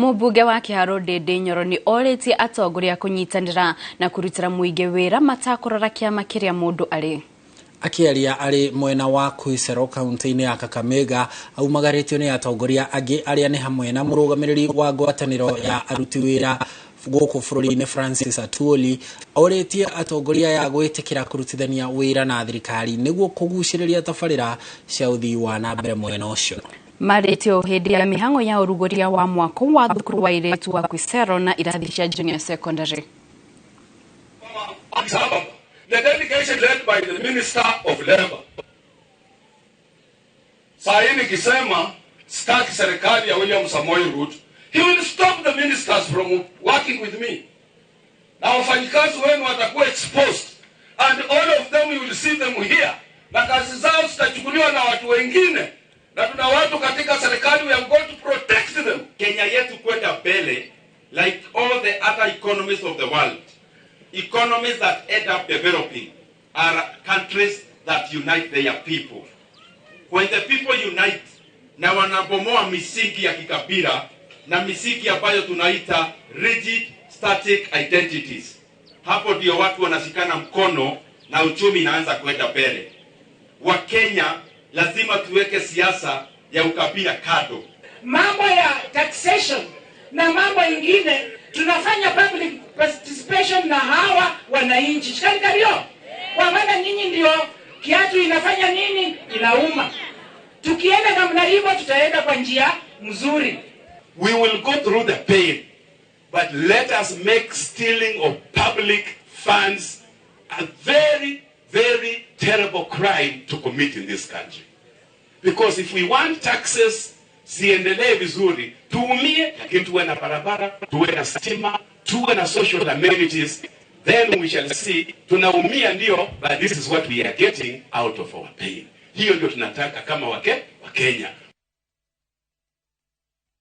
Mũmbunge wa Kĩharũ Ndindi Nyoro nĩ orĩtie atongoria kũnyitanĩra na kũrutĩra mũingĩ wĩra matakũrora kĩama kĩrĩa mũndũ arĩ. Akĩaria arĩ mwena wa Khwisero kaunti-inĩ ya Kakamega, aumagarĩtio nĩ atongoria angĩ arĩa nĩ hamwe na mũrũgamĩrĩri wa ngwatanĩro ya aruti wĩra gũkũ bũrũri-inĩ Francis Atwoli, orĩtie atongoria aya gwĩtĩkĩra kũrutithania wĩra na thirikari nĩguo kũgucĩrĩria tabarĩra cia ũthii wa na mbere mwena ũcio. Marĩtio hĩndĩ ya mĩhang'o ya ũrugũria wa mwako wa thukuru wa airĩtu wa Khwisero na irathi cia junior secondary. The delegation led by the Minister of Labor. Saa hii nikisema sitaki serikali ya William Samoei Ruto, he will stop the ministers from working with me. Na wafanyikazi wenu watakuwa exposed and all of them, you will see them here. Na kazi zao zitachukuliwa na watu wengine. Na tuna watu katika serikali, we are going to protect them. Kenya yetu kwenda mbele, like all the other economies of the world. Economies that end up developing are countries that unite their people. When the people unite na wanabomoa misingi ya kikabila na misingi ambayo tunaita rigid static identities, hapo ndio watu wanashikana mkono na uchumi inaanza kwenda mbele. Wakenya lazima tuweke siasa ya ukabila kando. Mambo ya taxation na mambo ingine tunafanya public participation na hawa wananchi. Shikani kalio. Kwa maana nyinyi ndio kiatu inafanya nini? Inauma. Tukienda namna hivyo tutaenda kwa njia mzuri. We will go through the pain, but let us make stealing of public funds a very, very terrible crime to commit in this country. Because if we want taxes ziendelee vizuri, tuumie, lakini tuwe na barabara, tuwe na stima, tuwe na social amenities, then we shall see. Tunaumia ndio, but this is what we are getting out of our pain. Hiyo ndio tunataka kama Wakenya.